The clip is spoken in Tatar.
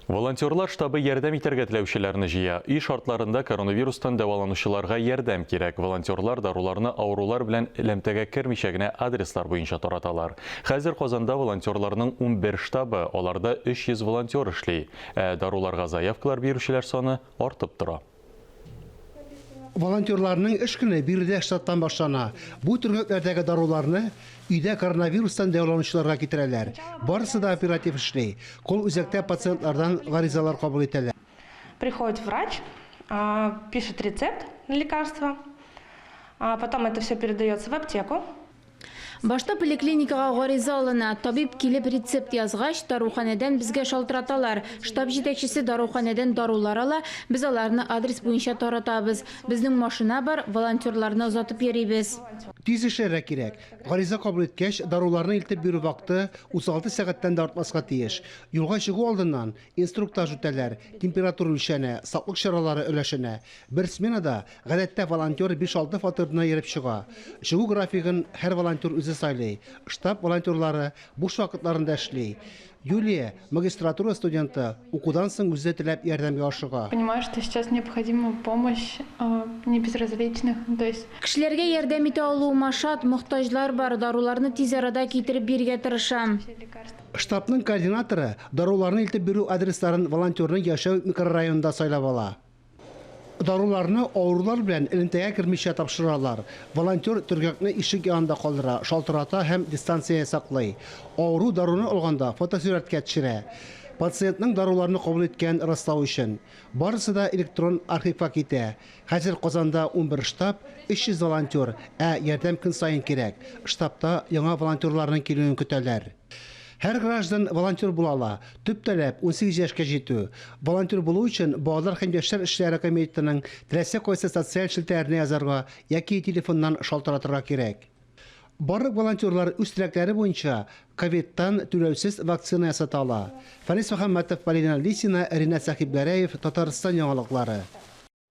Волонтерлар штабы ярдәм итәргә теләүчеләрне җыя. Өй шартларында коронавирустан дәваланучыларга ярдәм кирәк. Волонтерлар даруларны авырулар белән элемтәгә кермичә генә адреслар буенча тараталар. Хәзер Казанда волонтерларның 11 штабы, аларда 300 волонтер эшли. Ә даруларга заявкалар бирүчеләр саны артып тора. Волонтерларның эш көне биредә штаттан башлана. Бу төргәкләрдәге даруларны өйдә коронавирустан дәваланучыларга китерәләр. Барысы да оператив эшли. Колл-үзәктә пациентлардан гаризалар кабул итәләр. Приходит врач, пишет рецепт на лекарство, потом это все передается в аптеку. Башта поликлиникага гариза алына. Табиб килеп рецепт язгач, даруханәдән безгә шалтыраталар. Штаб җитәкчесе даруханәдән дарулар ала, без аларны адрес буенча таратабыз. Безнең машина бар, волонтерларны озатып йөрибез. Тиз эшләргә кирәк. Гариза кабул иткәч, даруларны илтеп бирү вакыты 36 сәгатьтән дә артмаска тиеш. Юлга чыгу алдыннан инструктаж үтәләр, температура үлчәнә, саклык чаралары өләшенә. Бер сменада, гадәттә, волонтер биш-алты фатирны йөреп чыга. Чыгу графигын һәр волонтер үзе сайлый. Штаб волонтерлары буш вакытларында эшли. Юлия, магистратура студенты, укудан соң үзе теләп ярдәмгә ашыга. Понимаю, что сейчас необходима помощь не безразличных, то есть. Кешеләргә ярдәм итә алуыма шат, мохтаҗлар бар, даруларны тиз арада китереп бирергә тырышам. Штабның координаторы даруларны илтеп бирү адресларын волонтерның яшәү микрорайонында сайлап ала. Даруларны авырулар белән элемтәгә кермичә тапшыралар. Волонтер төргәкне ишек янында калдыра, шалтырата һәм дистанция саклый. Авыру даруны алганда фотосурәткә төшерә. Пациентның даруларны кабул иткәнен раслау өчен. Барысы да электрон архивка китә. Хәзер Казанда 11 штаб, 300 волонтер, ә ярдәм көн саен кирәк. Штабта яңа волонтерларның килүен көтәләр. Һәр граждан волонтер була ала. Төп таләп, 18 яшькә җитү. Волонтер булу өчен Балалар һәм яшьләр эшләре комитетының теләсә кайсы социаль челтәренә язарга яки телефоннан шалтыратырга кирәк. Барлык волонтерлар үз теләкләре буенча ковидтан түләүсез вакцина ясата ала. Фәнис Мөхәммәтов, Полина Лисина, Ринат Сәхибгәрәев, Татарстан яңалыклары.